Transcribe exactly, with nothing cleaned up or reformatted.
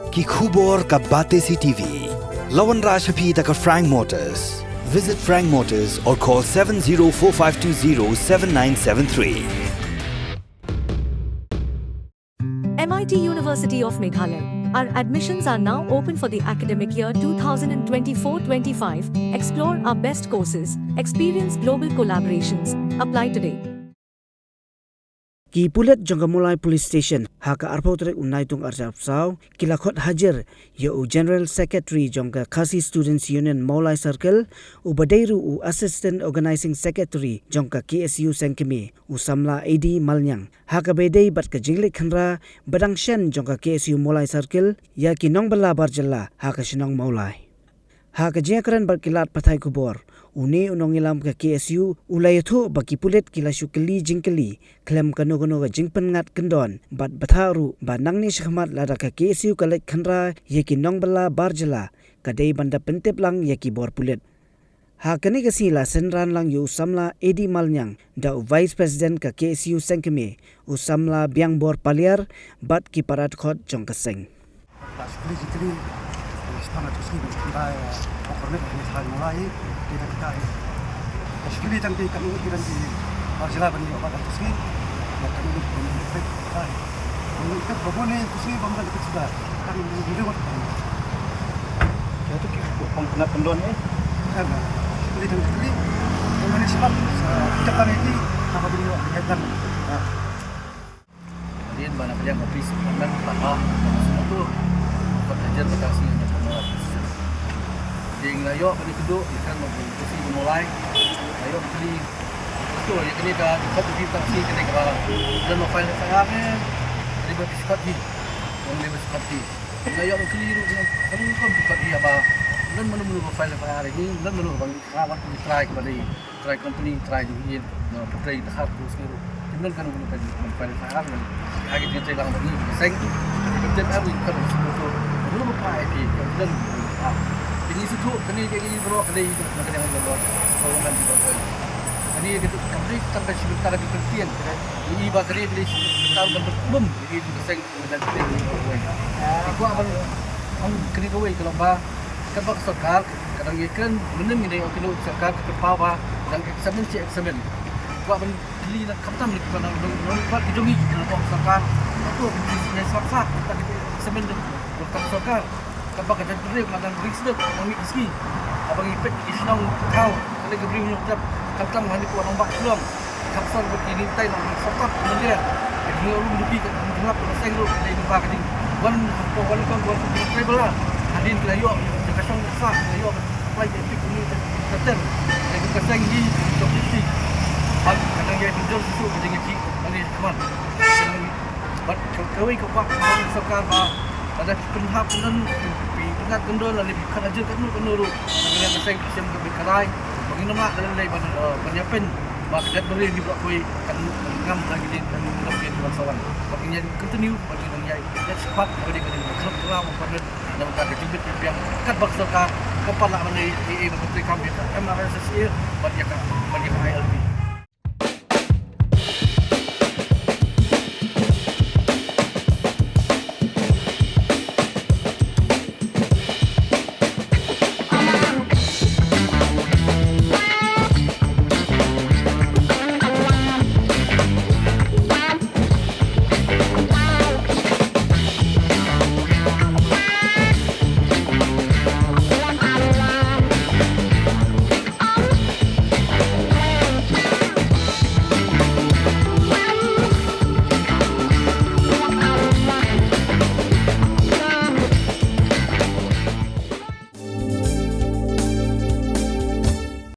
Ki khubor ka Batesi T V. La wanrah sha phi da ka Frank Motors. Visit Frank Motors or call seven zero four five two zero seven nine seven three. M I T University of Meghalaya. Our admissions are now open for the academic year two thousand twenty-four twenty-five. Explore our best courses, experience global collaborations. Apply today. Ki pulit jong ka Mawlai Police Station ha ka arphew tarik u Naitung arphew saw ki la khot hajir ïa u General Secretary jong ka Khasi Students Union Mawlai Circle, u ba dei ruh u Assistant Organizing Secretary jong ka K S U Sengkmie, u samla A D Malniang, ha kaba ïadei bad ka jingleit khynra ba dang shen jong ka K S U Mawlai Circle ïa ki nongbylla bar jylla ha ka shnong Mawlai. Ha ka jingïakren bad ki lad pathai khubor, une u nongïalam ka K S U u la ïathuh ba ki pulit ki la shu kylli jingkylli khlem kano kano ka jingpynngat kyndon bad bthah ruh ba nangne shakhmat lada ka K S U ka leit khynra ïa ki nongbylla bar jylla ka dei ban da pyntip lang ïa ki bor pulit. Ha kane ka sngi la synran lang ïa u samla A D Malniang da u Vice President ka K S U Sengkmie, u samla Biangbor Paliar bad ki para dkhot jong ka seng. Ka shu kylli jingkylli, eh, shu tang ka shu kylli ban kynrai, eh, hok permit, eh, sha Mawlai, ki dang kita, eh. Ka shu kylli tang ki, katno ngut ki dang ki bar jylla ban ïoh bat ha ka shu kylli, bad katno ngut ki dang ki peit, eh. Katno ngut ki peit, ba bun ne ka shu kylli, ba mut dang ki peit suda. Katno ngut ki dang ki peit. Ïa tu ki pang kena pendon, eh. Kan, eh, shu kylli tang shu kylli, ba mane shu bat, eh, kita kan iti, apa bini ïoh, eh, kan, eh. Hadien ba na pdiang ka police department, ba ha, ba na sngewthuh, ba ka tajer ba ka sngi na ka mawat. Dei nga ïoh kane ka duh, ïa kan ba ka sngi ba Mawlai, nga ïoh kane, to, ïa kane ka, ka duty ka sngi kane ka ba, don ba file F I R ne, kane ba phi shu khot hi, don ba phi shu khot hi. Nga ïoh kane ruh, nga, kane ruh phi shu khot hi, ba, don mano mano ba file F I R hi, don mano ba nga, nga, ba nga try ka ba dei. Trai company, trai jong ïa, no, pyrthei da khar tu sngewthuh. Kim don kano kano ka jingpynpaw da khar, no. Agi jingtei lang bad ngi, seng. Kim don ar ngi ka sngewthuh. Ruh ba pa ai pi, kim don. Ah. Kini sngewthuh, kini kini bro, kini kini kini bro. Kini kini company, tang ka sibuk tang ka jingpyntieng. Ini ba kini kini tang ban bum, ini seng. Kwah ban ong kane kawei ka long ba katba ka sorkar ka dang ïakren mynnin ngi dei ong kane ka sorkar ka kyrpad ba dang examine shi examine. Kwah ban kylli na khamtam lei kiba dang dang dang kwah ki jong ngi ki long ka sorkar. Ka to ki ngi sngewsih ka ta ki examine dei ka sorkar. Katba ka jaitbynriew ka dang ring sdang ka dang mih ki sngi. Haba ngi peit ki shnong thaw kane ka briew ngi tep khamtam ha ni kwah nongbah Shillong. Khapsor bad ki ringtai na Sokat India. Ka jingïarum dupi ka jingïap ka seng ruh ka dei lyngba ka jingwan hapoh wan kong wan tribal la. Hadien ki la ïoh ka shong ka sah ki la ïoh ka supply ka epic ni ka ter. Ka jong ka seng hi ka jong ki. Bad ka dang ïai pynjur susu ka jingïachi ka ni khmat. Bad ka kawei ka kwah ka sorkar ba lada phi pynhap pynlong phi pyngat kyndon lane phi khot hajir katno katno ruh. Ka seng ka seng ka bikharai. Ba ngin ym lah lane ban ban ïapyn. Ba ka jaitbynriew ngi ba la kawei kan ngam ha kine kan ngam kine ki bangsawan. Ba kin ïa continue ba kin ïa ïa shuwa ba dei ba dei ka khlem kynmaw ba permit na bynta ka jingbit jingbiang kat ba ka sorkar ka pat lah ban ïa ïa ban trei kam ïa ka M R S S A bad ïa ka bad ïa ka I L P.